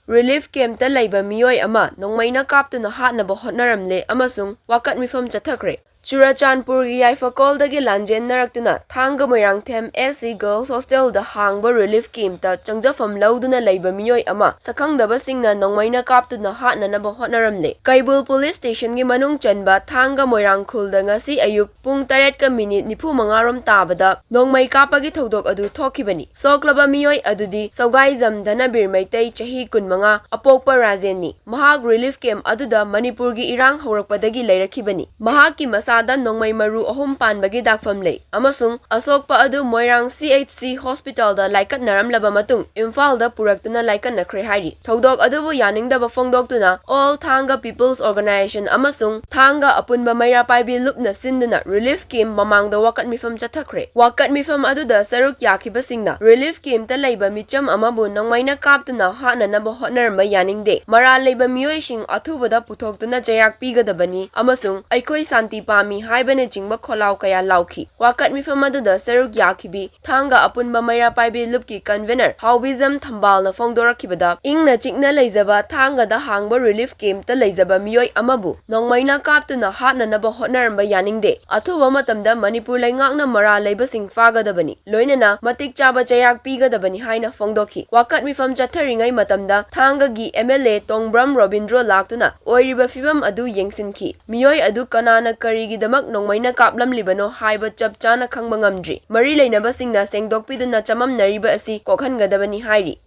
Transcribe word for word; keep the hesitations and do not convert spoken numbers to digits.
Relief ꯀꯦꯝꯞꯇ ꯂꯩꯕ ꯃꯤꯑꯣꯏ ꯑꯃ ꯅꯣꯡꯃꯩꯅ ꯀꯥꯞꯇꯨꯅ ꯍꯥꯠꯅꯕ ꯍꯣꯠꯅꯔꯝꯂꯦ ꯑꯃꯁꯨꯡ ꯋꯥꯀꯠ ꯃꯤꯐꯝ ꯆꯠꯊꯈ꯭ꯔꯦ꯫ ꯆꯨꯔꯆꯥꯟꯄꯨꯔꯒꯤ ꯌꯥꯏꯐꯀꯣꯜꯗꯒꯤ ꯂꯥꯟꯖꯦꯟꯅꯔꯛꯇꯨꯅ ꯊꯥꯡꯒ Moirangthem S C Girls Hostel ꯗ ꯍꯥꯡꯕ ꯔꯤꯂꯤꯐ ꯀꯦꯝꯞꯇ ꯆꯪꯖꯐꯝ ꯂꯧꯗꯨꯅ ꯂꯩꯕ ꯃꯤꯑꯣꯏ ꯑꯃ ꯁꯛꯈꯪꯗꯕꯁꯤꯡꯅ ꯅꯣꯡꯃꯩꯅ ꯀꯥꯞꯇꯨꯅ ꯍꯥꯠꯅꯅꯕ ꯍꯣꯠꯅꯔꯝꯂꯦ꯫ ꯀꯩꯕꯨꯜ ꯄꯨꯂꯤꯁ ꯁ꯭ꯇꯦꯁꯟꯒꯤ ꯃꯅꯨꯡ ꯆꯟꯕ ꯊꯥꯡꯒ ꯃꯣꯏꯔꯥꯡ ꯈꯨꯜꯗ ꯉꯁꯤ ꯑꯌꯨꯛ ꯄꯨꯡ ꯇꯔꯦꯠꯀ ꯃꯤꯅꯤꯠ ꯅꯤꯐꯨ ꯃꯉꯥ ꯔꯣꯝ ꯇꯥꯕꯗ ꯅꯣꯡꯃꯩ ꯀꯥꯞꯄꯒꯤ ꯊꯧꯗꯣꯛ ꯑꯗꯨ ꯊꯣꯛꯈꯤꯕꯅꯤ꯫ ꯁꯣꯛꯂꯕ ꯃꯤꯑꯣꯏ ꯑꯗꯨꯗꯤ ꯁꯧꯒꯥꯏꯖꯝ ꯙꯅꯕꯤꯔ ꯃꯩꯇꯩ, ꯆꯍꯤ ꯀꯨꯟꯃꯉꯥ, ꯑꯄꯣꯛꯄ ꯔꯥꯖꯦꯟꯅꯤ꯫ ꯃꯍꯥꯛ ꯔꯤꯂꯤꯐ ꯀꯦꯝꯞ ꯑꯗꯨꯗ ꯃꯅꯤꯄꯨꯔꯒꯤ ꯏꯔꯥꯡ ꯍꯧꯔꯛꯄꯗꯒꯤ ꯂꯩꯔꯛꯈꯤꯕꯅꯤ꯫ ꯃꯍꯥꯛꯀꯤ ꯃꯁꯥꯗ ꯅꯣꯡꯃꯩ ꯃꯔꯨ ꯑꯍꯨꯝ ꯄꯥꯟꯕꯒꯤ ꯗꯥꯛꯐꯝ ꯂꯩ ꯑꯃꯁꯨꯡ ꯑꯁꯣꯛꯄ ꯑꯗꯨ ꯃꯣꯏꯔꯥꯡ C H C ꯍꯣꯁꯄꯤꯇꯥꯜꯗ ꯂꯥꯏꯀꯠꯅꯔꯝꯂꯕ ꯃꯇꯨꯡ ꯏꯝꯐꯥꯜꯗ ꯄꯨꯔꯛꯇꯨꯅ ꯂꯥꯏꯀꯠꯅꯈ꯭ꯔꯦ ꯍꯥꯏꯔꯤ꯫ ꯊꯧꯗꯣꯛ ꯑꯗꯨꯕꯨ ꯌꯥꯅꯤꯡꯗꯕ ꯐꯣꯡꯗꯣꯛꯇꯨꯅ All Thanga People's Organisation ꯑꯃꯁꯨꯡ ꯊꯥꯡꯒ ꯑꯄꯨꯟꯕ ꯃꯩꯔꯥ ꯄꯥꯏꯕꯤ ꯂꯨꯞꯅ ꯁꯤꯟꯗꯨꯅ ꯔꯤꯂꯤꯐ ꯀꯦꯝꯞ ꯃꯃꯥꯡꯗ ꯋꯥꯀꯠ ꯃꯤꯐꯝ ꯆꯠꯊꯈ꯭ꯔꯦ꯫ ꯋꯥꯀꯠ ꯃꯤꯐꯝ ꯑꯗꯨꯗ ꯁꯔꯨꯛ ꯌꯥꯈꯤꯕꯁꯤꯡꯅ ꯔꯤꯂꯤꯐ ꯀꯦꯝꯞꯇ ꯂꯩꯕ ꯃꯤꯆꯝ ꯑꯃꯕꯨ ꯅꯣꯡꯃꯩꯅ ꯀꯥꯞꯇꯨꯅ ꯍꯥꯠꯅꯅꯕ ꯍꯣꯠꯅꯔꯝꯕ ꯌꯥꯅꯤꯡꯗꯦ, ꯃꯔꯥꯜ ꯂꯩꯕ ꯃꯤꯑꯣꯏꯁꯤꯡ ꯑꯊꯨꯕꯗ ꯄꯨꯊꯣꯛꯇꯨꯅ ꯆꯩꯔꯥꯛ ꯄꯤꯒꯗꯕꯅꯤ ꯑꯃꯁꯨꯡ ꯑꯩꯈꯣꯏ ꯁꯥꯟꯇꯤ ꯄꯥꯝꯃꯤ ꯍꯥꯏꯕꯅꯆꯤꯡꯕ ꯈꯣꯜꯂꯥꯎ ꯀꯌꯥ ꯂꯥꯎꯈꯤ꯫ ꯋꯥꯀꯠ ꯃꯤꯐꯝ ꯑꯗꯨꯗ ꯁꯔꯨꯛ ꯌꯥꯈꯤꯕꯤ ꯊꯥꯡꯒ ꯑꯄꯨꯟꯕ ꯃꯩꯔꯥ ꯄꯥꯏꯕꯤ ꯂꯨꯞꯀꯤ ꯀꯟꯚꯦꯅꯔ ꯍꯥꯎꯕꯤꯖꯝ ꯊꯝꯕꯥꯜꯅ ꯐꯣꯡꯗꯣꯔꯛꯈꯤꯕꯗ, ꯏꯪꯅ ꯆꯤꯛꯅ ꯂꯩꯖꯕ ꯊꯥꯡꯒꯗ ꯍꯥꯡꯕ ꯔꯤꯂꯤꯐ ꯀꯦꯝꯞꯇ ꯂꯩꯖꯕ ꯃꯤꯑꯣꯏ ꯑꯃꯕꯨ ꯅꯣꯡꯃꯩꯅ ꯀꯥꯞꯇꯨꯅ ꯍꯥꯠꯅꯅꯕ ꯍꯣꯠꯅꯔꯝꯕ ꯌꯥꯅꯤꯡꯗꯦ꯫ ꯑꯊꯨꯕ ꯃꯇꯝꯗ ꯃꯅꯤꯄꯨꯔ ꯂꯩꯉꯥꯛꯅ ꯃꯔꯥꯜ ꯂꯩꯕꯁꯤꯡ ꯐꯥꯒꯗꯕꯅꯤ, ꯂꯣꯏꯅꯅ ꯃꯇꯤꯛ ꯆꯥꯕ ꯆꯩꯔꯥꯛ ꯄꯤꯒꯗꯕꯅꯤ ꯍꯥꯏꯅ ꯐꯣꯡꯗꯣꯛꯈꯤ꯫ ꯋꯥꯀꯠ ꯃꯤꯐꯝ ꯆꯠꯊꯔꯤꯉꯩ ꯃꯇꯝꯗ ꯊꯥꯡꯒꯒꯤ M L A ꯇꯣꯡꯕ꯭ꯔꯝ ꯔꯣꯕꯤꯟꯗ꯭ꯔꯣ ꯂꯥꯛꯇꯨꯅ ꯑꯣꯏꯔꯤꯕ ꯐꯤꯕꯝ ꯑꯗꯨ ꯌꯦꯡꯁꯤꯟꯈꯤ꯫ ꯃꯤꯑꯣꯏ ꯑꯗꯨ ꯀꯅꯥꯅ ꯀꯔꯤꯒꯤꯗꯃꯛ ꯅꯣꯡꯃꯩꯅ ꯀꯥꯞꯂꯝꯂꯤꯕꯅꯣ ꯍꯥꯏꯕ ꯆꯞ ꯆꯥꯅ ꯈꯪꯕ ꯉꯝꯗ꯭ꯔꯤ꯫ ꯃꯔꯤ ꯂꯩꯅꯕꯁꯤꯡꯅ ꯁꯦꯡꯗꯣꯛꯄꯤꯗꯨꯅ ꯆꯃꯝꯅꯔꯤꯕ ꯑꯁꯤ ꯀꯣꯛꯍꯟꯒꯗꯕꯅꯤ ꯍꯥꯏꯔꯤ꯫